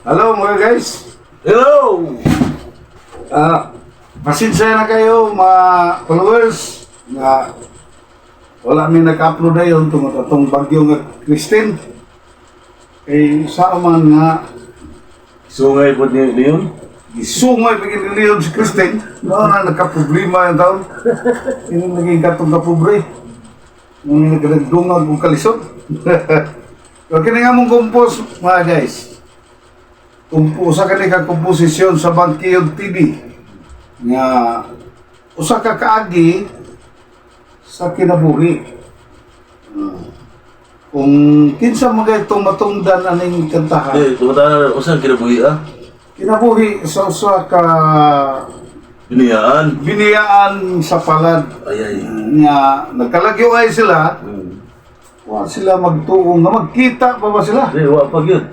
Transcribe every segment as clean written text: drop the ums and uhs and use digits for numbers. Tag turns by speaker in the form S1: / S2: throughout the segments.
S1: Hello, mga guys.
S2: Hello!
S1: Ah, pasensya na kayo, mga followers, nga wala mi nag-upload na yun tungod atong bagyo nga Christine. Kay sa man nga
S2: Sungay po ni Leon.
S1: Gisungay pa gid ni si Christine. No na nagka-problema yung taon. Yung naging katong kapobre. Yung nagdungag og kalisod. So kini nga mong compose, mga guys. Usa kani ka komposisyon sa Bangkiyog TV nga usa ka kaagi sa kinabuhi. Kung kinsa man kay itong matungdan aning kantahan,
S2: Eh, tumata na, usang kinabuhi ah.
S1: Kinabuhi sa usa ka
S2: Biniyaan.
S1: Biniyaan sa palad
S2: Ay, ay.
S1: Nga nagkalagyo ay sila, wa sila magtuo nga magkita pa ba sila?
S2: Di, wa pa gyud.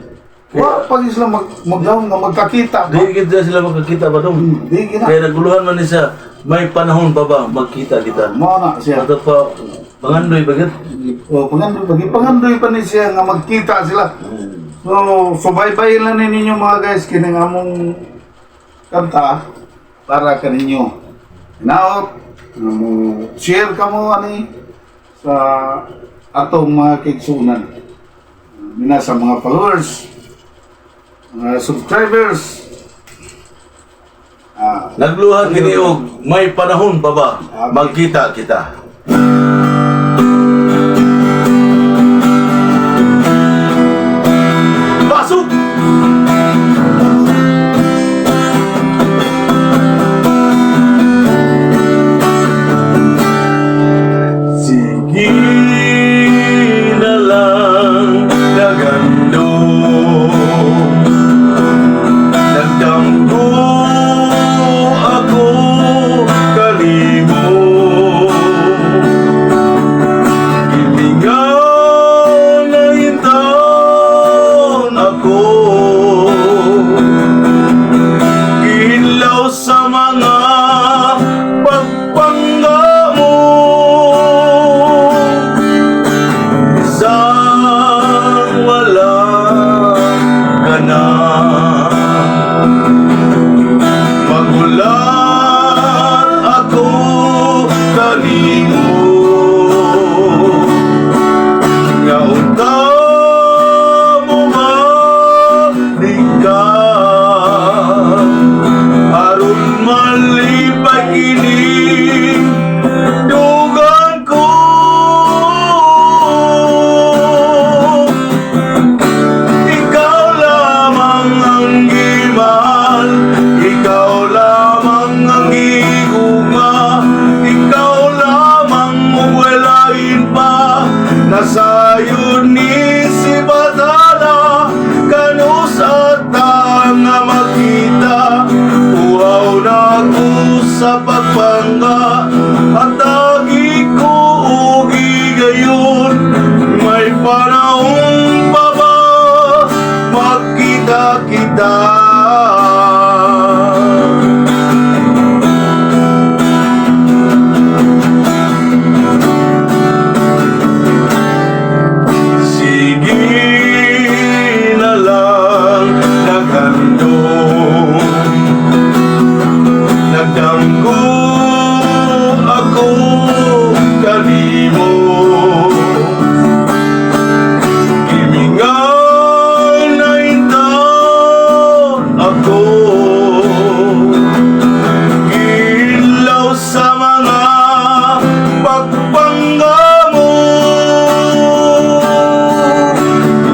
S1: Wa pa gyud sila nga magkakita pa.
S2: Di gid na sila makakita ba dong?
S1: Di gina.
S2: Kaya naguluhan man ni siya, may panahon pa ba magkita kita?
S1: Mao na siya.
S2: Ato pa, pangandoy ba gyud?
S1: O, pangandoy pa, pangandoy pa ni siya nga magkita sila. So, subaybayin lang ni ninyo, mga guys, kining among kanta para kaninyo. Now, mo share ka mo ani sa atong mga kaigsunan. Mina sa mga followers, mga subscribers. Ah,
S2: Nagluhan kini og may panahon pa ba magkita kita? Pasok! Sige na lang nagando, nagdamgo ako kanimo. Gimingaw na intawon ako, Gihinlaw sa mga pagpangga mo. Isang wala ka na, Magulat ako kanimo. Nga unta mo balikan aron malipay kini dugan ko. Ikaw lamang ang gimahal, ikaw lamang ang gigugma, ikaw lamang walain pa. Nasayod ni si Batala, kanus ata nga makita. Uhaw na ko sa pagpangga, at agi ko ugi gayon. May panahon pa ba makita kita? Sige na lang naghandom, nagdamgo ako kanimo. Gimingaw na intawon ako, Gilaw sa mga pagpangga mo.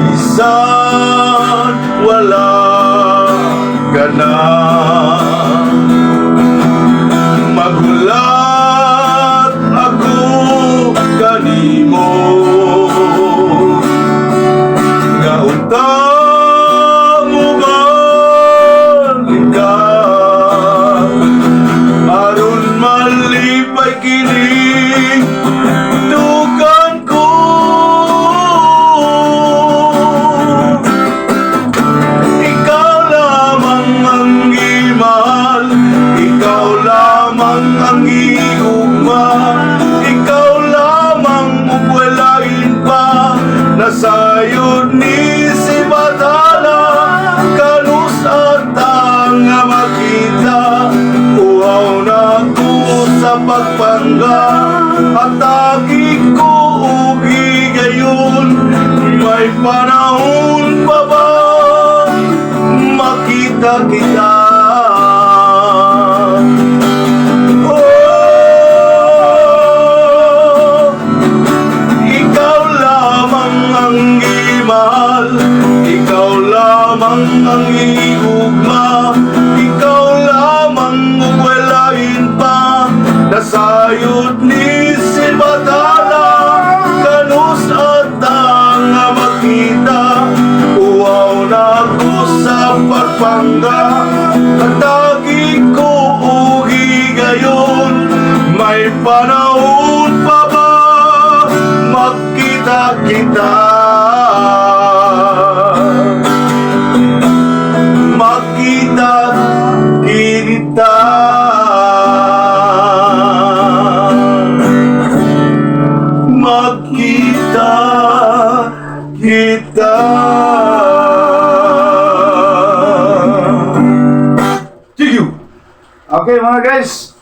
S2: Bisan wala ka na, Magulat ako kanimo. Nga unta mo balikan aron malipay kini dugan ko. Ikaw lamang ang gimahal, ikaw lamang ang gigugma, ikaw lamang ug walain pa. Nasayod ni si Panahon pa ba makita kita? Oh, ikaw lamang ang imahal, ikaw lamang ang iugma, ikaw lamang ug walain pa. Nasayod ni si Bathala, kanus ata nga makita. Uwaw na ko sa pagpangga, Katagi ko og higayon. May panahon pa ba makita kita? Makita kita. Makita kita.
S1: Thank you. Okay, mga guys.